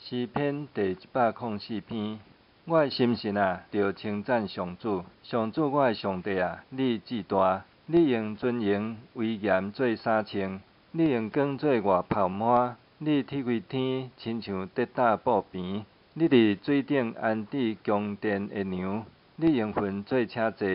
詩篇第104篇。我的心神啊，著稱讚上主，上主我的上帝啊，你至大，你用尊榮威嚴做衫穿，你用光做外袍滿，你鐵開天，親像跌打布棚，你佇水頂安置宮殿的梁，你用雲做車座，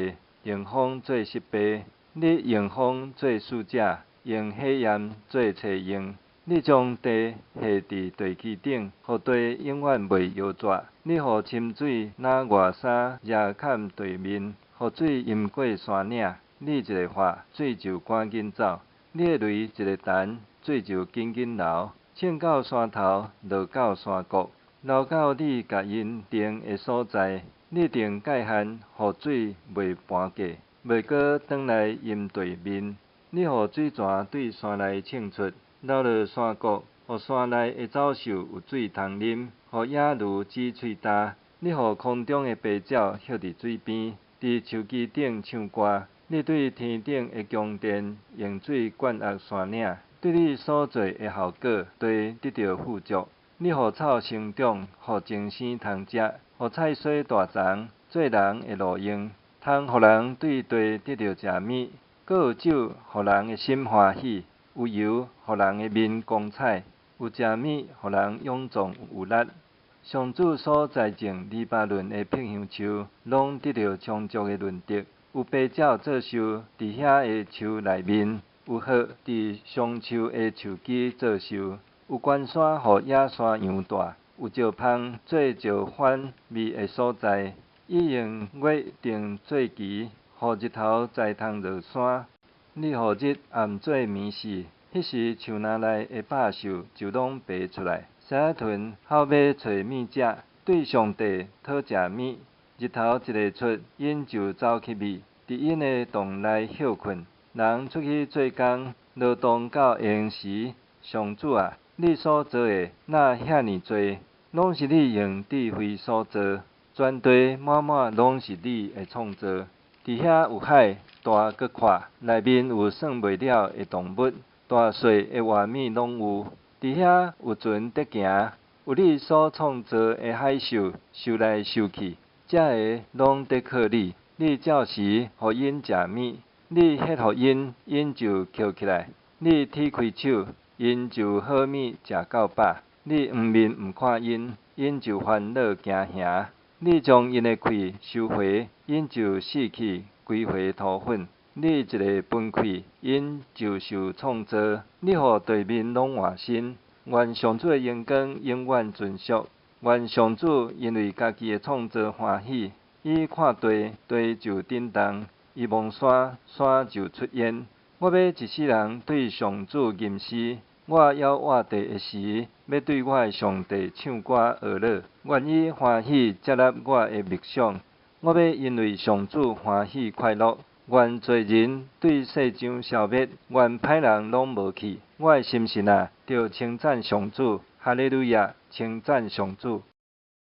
用風做濕被，你用風做使者，用火焰做車用。你將地下佇地基頂，予地永遠袂搖逝。你予深水若外衫遮蓋地面，予水淹過山嶺。你一个話，水就趕緊走；你的雷一个彈，水就緊緊流。衝到山頭，落到山谷，流到你共𪜶定的所在。你定界限，予水袂盤過，袂閣轉來淹地面。你予水泉對山內衝出，流落山谷，予山內的走獸有水通啉，予野驢止喙焦。你予空中的白鳥歇佇水邊，佇樹枝頂唱歌。你對天頂的宮殿用水灌壓山嶺，對你所做的效果，地得著富足。你予草生長，予精生通食，予菜蔬大叢，做人的路用，通予人對地得著食物。閣有酒，予人的心歡喜；有油，予人的面光彩；有食物，予人勇壯有力。上主所栽種黎巴嫩的柏香樹，攏得著充足的潤澤。有白鳥做岫，佇遐的樹內面；有鶴佇松樹的樹枝做岫；有懸山予野山羊蹛；有石縫做石番覓的所在。伊用月定做期，予日頭知通落山。你予日暗做暝時，彼時樹林內的百獸就攏爬出來。獅仔豚吼欲揣物食，對上帝討食物。日頭一个出，𪜶就走去覓，佇𪜶的洞內歇睏。人出去做工，勞動到閒時，上主啊，你所造的哪遐爾濟，攏是你用智慧所造，全地滿滿攏是你的創造。佇遐有海，大閣闊，內面有算袂了的動物，大細的活物攏有。佇遐有船佇行，有你所創造的海獸，游來游去，這个攏得靠你。你照時予𪜶食物，你歇予𪜶，𪜶就抾起來；你鐵開手，𪜶就好物食夠飽。你黃面毋看𪜶，𪜶就煩惱驚嚇。你將𪜶的氣收回，𪜶就死去，歸回塗粉。你一个分氣，𪜶就受創造。你予地面攏換新。願上主的榮光永遠存續。願上主因為家己的創造歡喜。伊看地，地就震動；伊摸山，山就出煙。我欲一世人對上主吟詩。我猶活著的時，欲對我的上帝唱歌學樂。願伊歡喜接納我的默想。我欲因為上主歡喜快樂。願罪人對世上消滅，願歹人攏無去。我的心神啊，著稱讚上主，哈利路亞，稱讚上主。